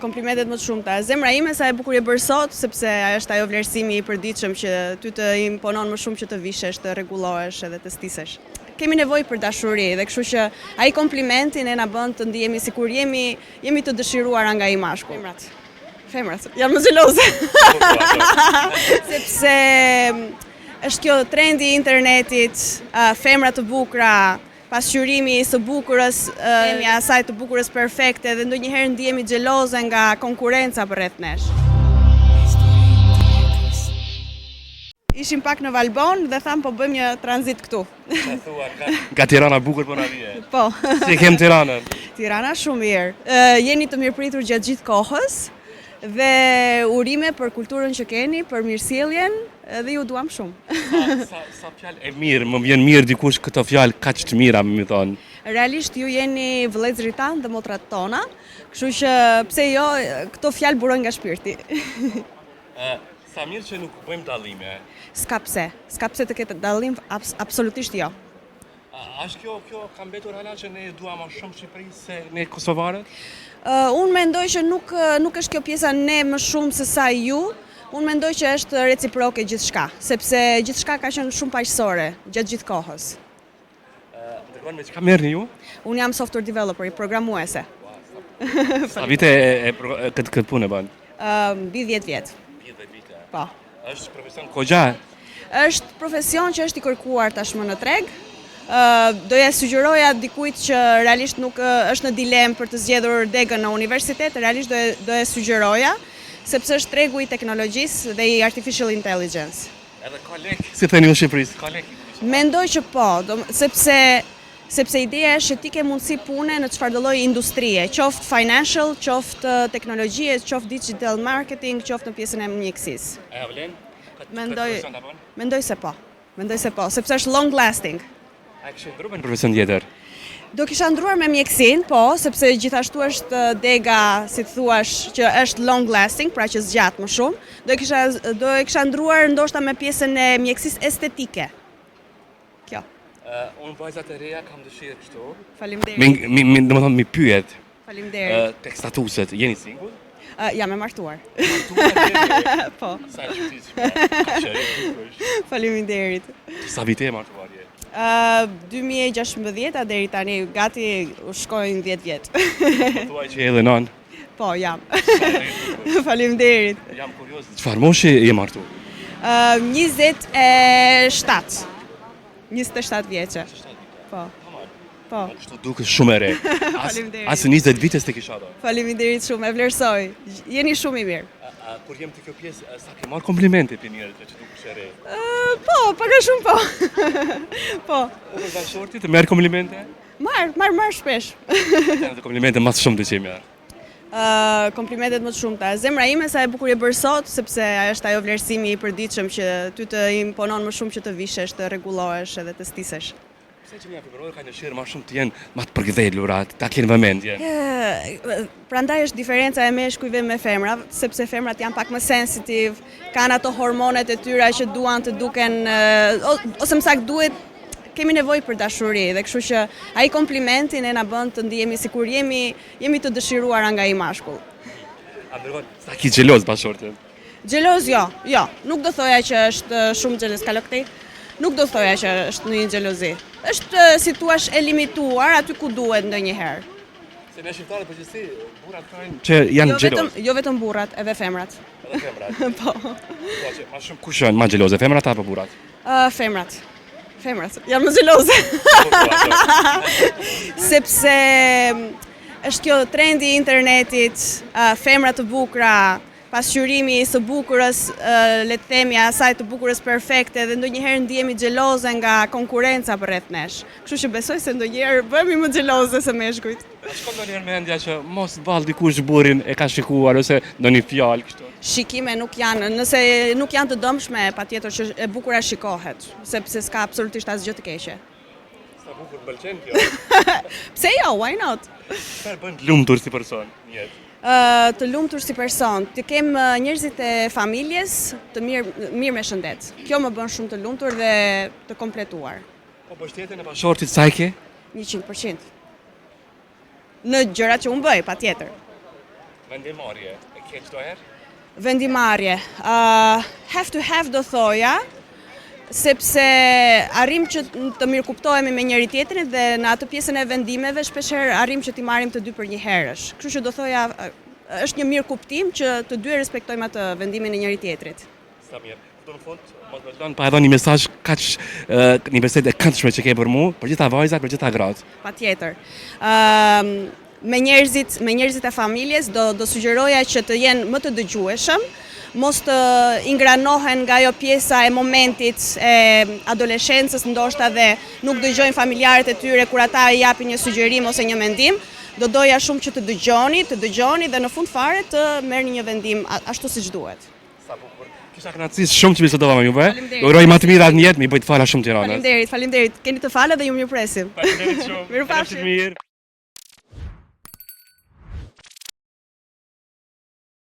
Komplimentet më të shumta. Zemra ime sa e bukur je bërë sot, sepse është ajo vlerësimi i përditshëm që ty të imponon më shumë që të vishesh, të rregullohesh edhe të stisesh. Kemi nevojë për dashuri dhe kështu që ai komplimenti ne na bën të ndihemi sikur jemi jemi të dëshiruara nga ai mashkull. Femrat. Femrat janë më xheloze. Sepse është kjo trendi i internetit, femra të bukura, pasqyrimi i së bukurës, themi asaj të bukurës perfekte dhe ndonjëherë ndihemi xheloze nga konkurrenca përreth nesh. Ishim pak në Valbonë dhe thamë po bëjmë një tranzit këtu. Ça thua, nga, nga Tirana bukur po na vije. Po. Si e kem Tiranën? Tirana shumë mirë. Jeni të mirëpritur gjatë gjithë kohës dhe urime për kulturën që keni, për mirësjelljen dhe ju duam shumë. Sa, sa, sa fjalë e mirë, më vjen mirë dikush këto fjalë kaq të mira me thonë. Realisht ju jeni vëllezërit tanë dhe motrat tona, kështu që pse jo, këto fjalë burojnë nga shpirti. Ë, sa mirë që nuk bëjmë dallime. S'ka pse, s'ka pse të ketë dallim, abs absolutisht jo. A është kjo, kjo ka mbetur hala që ne e duam më shumë Shqipërinë se ne kosovarët? Uh, unë mendoj që nuk nuk është kjo pjesa ne më shumë se sa ju. Unë mendoj që është reciproke gjithçka, sepse gjithçka ka qenë shumë paqësore gjatë gjithë kohës. Ndërkohë me çka merrni ju? Unë jam software developer, programuese. Sa vite e, e, e këtë këtë punë e bën? Ë, mbi 10 vjet. Mbi 10 vite. Po. Është profesion goxha? Është profesion që është i kërkuar tashmë në treg. Ë, do ja sugjeroja dikujt që realisht nuk është në dilemë për të zgjedhur degën në universitet, realisht do e do e sugjeroja, sepse është tregu i teknologjisë dhe i artificial intelligence. Edhe ka lek, si theni në Shqipëri, ka lek. Mendoj që po, do, sepse sepse ideja është që ti ke mundësi pune në çfarëdo lloj industrie, qoftë financial, qoftë teknologjie, qoftë digital marketing, qoftë në pjesën e mjekësisë. A ja vlen? Mendoj, mendoj se po. Mendoj se po, sepse është long lasting. A e kishe ndruar me një profesion tjetër? Do kisha ndruar me mjekësinë, po, sepse gjithashtu është dega, si të thuash, që është long lasting, pra që zgjat më shumë. Do e kisha do e kisha ndruar ndoshta me pjesën e mjekësisë estetike. Kjo. Uh, unë vajzat e reja kam dëshirë kështu. Faleminderit. Mi, mi, mi, domethënë mi pyet. Faleminderit. Uh, tek statuset, jeni single? Uh, jam e martuar. Martuar jeni? Po. Sa e çuditshme. Faleminderit. Sa vite e martuar je? Uh, 2016 a deri tani gati u shkojnë 10 vjet. Po thuaj që edhe nënë. Po, jam. Faleminderit. Jam kurioz, çfarë moshe je martuar? Uh, 27. 27 vjeçe. Po. Po. Kështu dukesh shumë e re. As, as 20 vite s'të kisha dhënë. Faleminderit shumë, e vlerësoj. Jeni shumë i mirë. A, a, kur jem te kjo pjesë, sa ke marrë komplimente prej njerëzve që dukesh e re? Uh, po, pak a shumë po. po. Po për bashkëshorti të merr komplimente? Marr, marr, marr shpesh. Janë komplimente më të shumta që i merr. Uh, komplimentet më të shumta. Zemra ime sa e bukur je bërë sot, sepse është ajo vlerësimi i përditshëm që ty të imponon më shumë që të vishesh, të rregullohesh edhe të stisesh. Pse që një femërore ka dëshirë më shumë të jenë më të përkëdhelura, ta kenë vëmendjen? Prandaj është diferenca e meshkujve me femra, sepse femrat janë pak më sensitive, kanë ato hormonet e tyra që duan të duken ose më saktë duhet kemi nevojë për dashuri dhe kështu që ai komplimenti ne na bën të ndihemi sikur jemi jemi të dëshiruara nga ai mashkull. A ndërkohë, sa ki xheloz bashkëshortin? Xheloz jo, jo, nuk do thoja që është shumë xheloz, kalo këtej. Nuk do thoja që është një xhelozi. Është si thuash e limituar aty ku duhet ndonjëherë. Se ne shqiptarët përgjithësi burrat thonë që janë jo xheloz. Vetëm, jo vetëm burrat, edhe femrat. Edhe femrat. po. Po që më shumë kush janë më xheloze, femrat apo burrat? Ë uh, femrat. Femrat janë më xheloze. Sepse është kjo trendi i internetit, uh, femra të bukura, pasqyrimi i së bukurës, le të themi asaj të bukurës perfekte dhe ndonjëherë ndihemi xheloze nga konkurrenca përreth nesh. Kështu që besoj se ndonjëherë bëhemi më xheloze se meshkujt. A shkon ndonjëherë mendja që mos vallë dikush burrin e ka shikuar ose ndonjë fjalë kështu? Shikime nuk janë, nëse nuk janë të dëmshme, patjetër që e bukura shikohet, sepse s'ka absolutisht asgjë të keqe. Sa bukur më pëlqen kjo. Pse jo, why not? Çfarë bën të lumtur si person në jetë? Uh, të lumtur si person, të kem njerëzit e familjes të mirë mirë me shëndet. Kjo më bën shumë të lumtur dhe të kompletuar. Po mbështetjen e bashkëshortit sa e ke? 100%. Në gjërat që unë bëj, patjetër. Vendimmarrje, e ke çdo herë? Vendimmarrje. Uh, have to have do thoja, sepse arrim që të mirëkuptohemi me njëri tjetrin dhe në atë pjesën e vendimeve shpeshherë arrim që t'i marrim të dy për një herësh. Kështu që do thoja është një mirëkuptim që të dy e respektojmë atë vendimin e njëri tjetrit. Sa mirë. Këtu në fund, mos më lën pa e dhënë një mesazh kaq një bisedë e këndshme që ke për mua, për gjitha vajzat, për gjitha gratë. Patjetër. Ëm me njerëzit, me njerëzit e familjes do do sugjeroja që të jenë më të dëgjueshëm, mos të ingranohen nga ajo pjesa e momentit e adoleshencës ndoshta dhe nuk dëgjojnë familjarët e tyre kur ata i japin një sugjerim ose një mendim. Do doja shumë që të dëgjoni, të dëgjoni dhe në fund fare të merrni një vendim ashtu siç duhet. Sa bukur. Kisha kënaqësi shumë që bisedova me juve. Uroj më të mira në jetë, m'i bëj të fala shumë Tiranës. Faleminderit, faleminderit. Keni të fala dhe ju mirëpresim. Faleminderit shumë. Mirupafshim. Mirë.